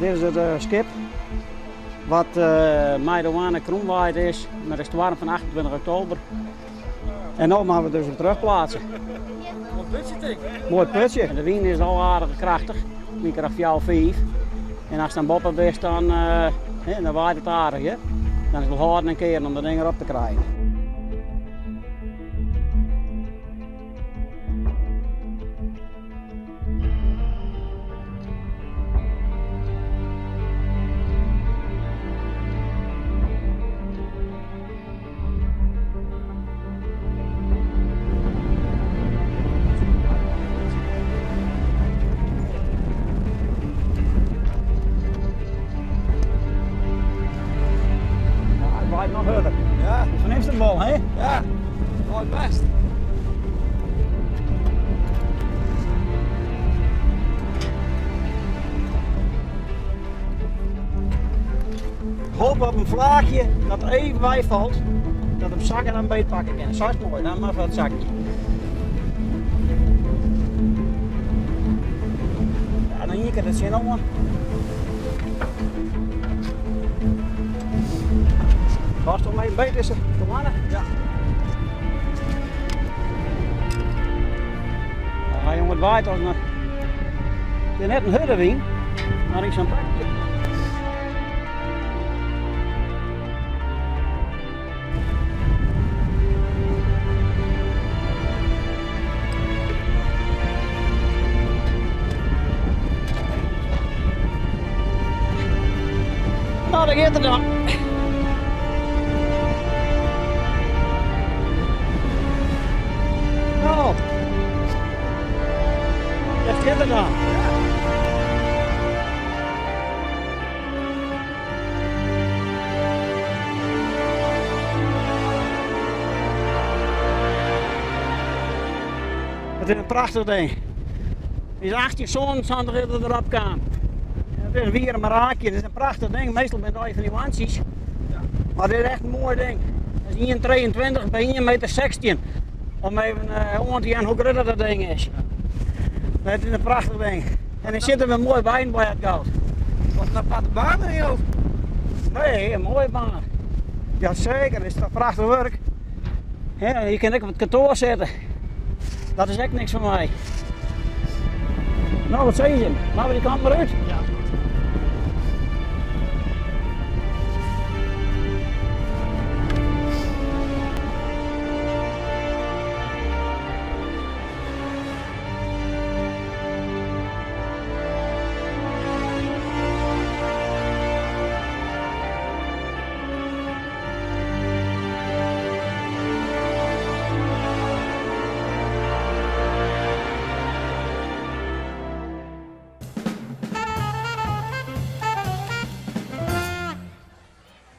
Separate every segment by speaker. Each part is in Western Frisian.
Speaker 1: Dit is it skip wat mei de hoanne kromwaaid is mei de stoarm fan 28 oktober. En no moatte we dus wer terugplaatsen.
Speaker 2: Moai putsje tink.
Speaker 1: Moai putsje. De wyn is al aardich krachtich, wynkrêft 4, 5. En ast dan boppe bist, dan, dan waait it aardich. Hè? Dan is it wol hâlden en kearen om dat ding erop te krijen. Ja, it waait noch hurder.
Speaker 2: Ja.
Speaker 1: Do fernimst it wol, hè?
Speaker 2: Ja, it waait bêst.
Speaker 1: Hoop op in flaachje dat er even weifalt, dat him sakke dan beet pakke kin. Sa is moai, dan moat dat sakje. Ja, dan ien kear der tsjinoan. Past om even beet is de hoanne?
Speaker 2: Ja.
Speaker 1: Ja, jonge, it waait as in. It is net in hurde wyn, mar yn sa'n pakje. Nou, daar gaat het dan. Nou, dat gaat er dan. It is in prachtich ding. It is 1877 dat er derop kaam. It is in wiere maraakje, it is in prachtich ding. Meastal binne it allegear fan dy hoantsjes. Mar dit is echt in moai ding. It is 1,23 by 1,16 meter. Om even oan te jaan hoe grut dat ding is. It is in prachtich ding. En der sitte wer moai wyn by it goud.
Speaker 2: Wat in aparte baan der joh.
Speaker 1: Nee, in moaie baan. Jaseker, dit is toch prachtich wurk. Ja, je kin ek op it kantoar sitte. Dat is ek niks foar my. No, wat sizze jim? Moatte we dy kant mar út?
Speaker 2: Ja, is goed.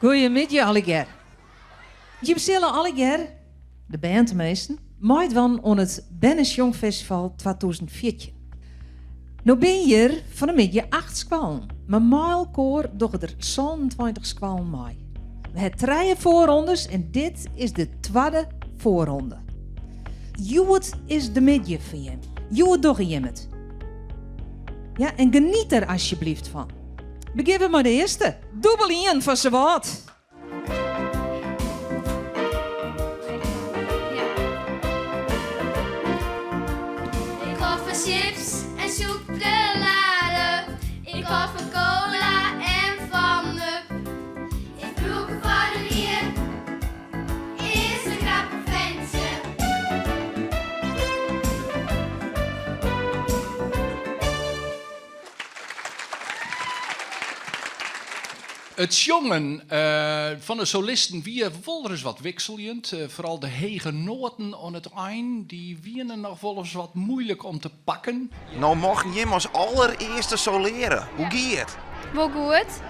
Speaker 3: Goeiemiddei allegear. Jim sille allegear, de bern teminsten, meidwaan oan it Bernesjongfestival 2014. No binne hjir fan 'e middei acht skoallen, mar mei elkoar dogge der 27 skoallen mei. We ha trije foarrondes en dit is de twadde foarronde. Hjoed is de middei foar jim. Hjoed dogge jim it. Ja, en geniet der asjebleaft fan. Begjinne we mei de earste, dûbel ien fan Suwâld.
Speaker 4: Ik hâld fan chips en sûkelade. Ik hâld fan cola en fan Up. Ik brûk foar de lier is in krappe fentsje.
Speaker 5: It sjongen fan de solisten wie wolris wat wikseljend. Foaral de hege noaten oan it ein, dy wiene noch wolris wat muoilik om te pakken.
Speaker 6: No mochten jim as allerearste soleare. Hoe gie it?
Speaker 4: Wol goed.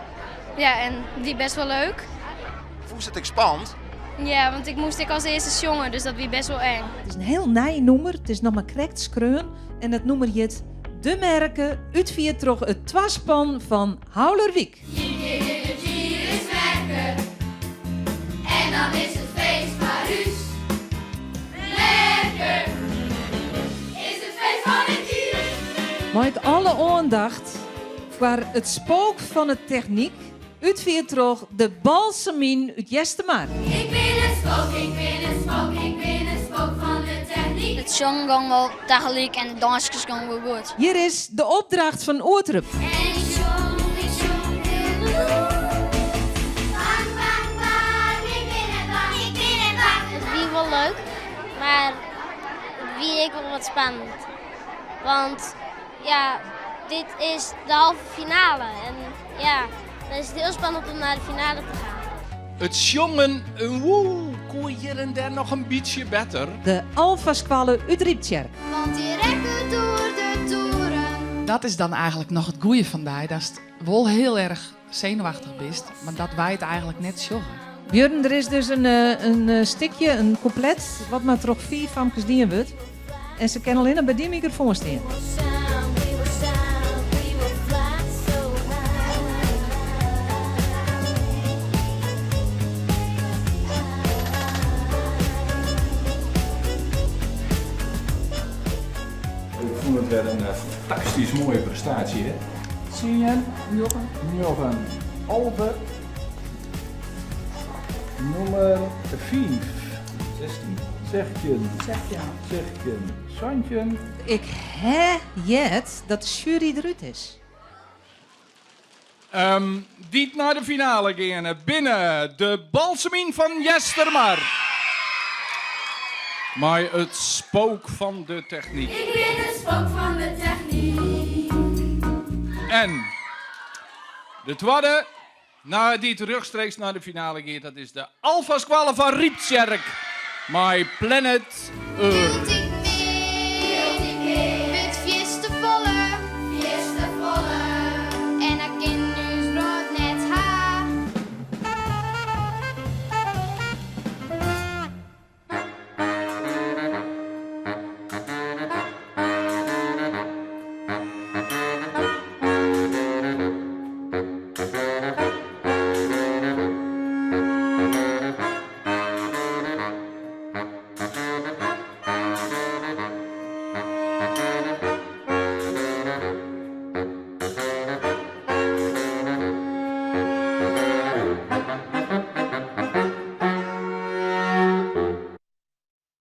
Speaker 4: Ja, en wie best wol leuk.
Speaker 6: Fûnst it ek spannend?
Speaker 4: Ja, want ik moast ek as earste sjonge, dus dat wie best wol eng.
Speaker 3: It is in hiel nij nûmer, it is noch mar krekt skreaun en it nûmer hjit De Merke, útfierd troch it twaspan fan Haulerwyk.
Speaker 4: Ien kear yn it jier is merke en dan is it feest foar ús. Merke is it feest fan it jier.
Speaker 3: Mei ik alle oandacht. Foar it spook fan 'e technyk, útfierd troch de Balsemyn út Eastermar.
Speaker 4: Ik bin it spook, ik bin it spook, ik bin it spook fan de technyk.
Speaker 7: It sjongen gong wol tagelyk en de dânskes gongen wol goed.
Speaker 3: Hjir is de opdracht fan Oerterp.
Speaker 4: En ik sjong, ik sjong hiel lûd. Bang, bang, bang, ik bin net bang, ik bin net bang.
Speaker 7: It wie wol leuk, mar it wie ek wol wat spannend. Want ja, dit is de halve finale en ja, dan is it hiel spannend om nei de finale te gaan.
Speaker 5: It sjongen, woe, koe hjir en dêr noch in bytsje better.
Speaker 3: De Alfaskoalle út Ryptsjerk.
Speaker 4: Want dy rekket oer de toeren.
Speaker 8: Dat is dan eigenlik noch it goeie fan dy, datst wol hiel erch senuwachtich bist, mar dat wy it eigenlik net sjogge.
Speaker 3: Björn, der is dus in, in stikje, in kûplet, wat mar troch fiif famkes dien wurdt. En se kin allinnich by dy mikrofoan stean.
Speaker 5: Ik fûn it wer in fantastysk moaie prestaasje. Hè? Tsien, njoggen, njoggen, 11, nûmer fiif, 16, 16, 16, 17.
Speaker 3: Ik ha heard dat de sjuery derút is.
Speaker 5: Dy't nei de finale geane binne de Balsemyn fan Eastermar mei it spook fan de technyk.
Speaker 4: Ik bin it spook fan de technyk.
Speaker 5: En de twadde dy't rjochtstreeks nei de finale giet, dat is de Alfaskoalle fan Ryptsjerk mei Planet Earth.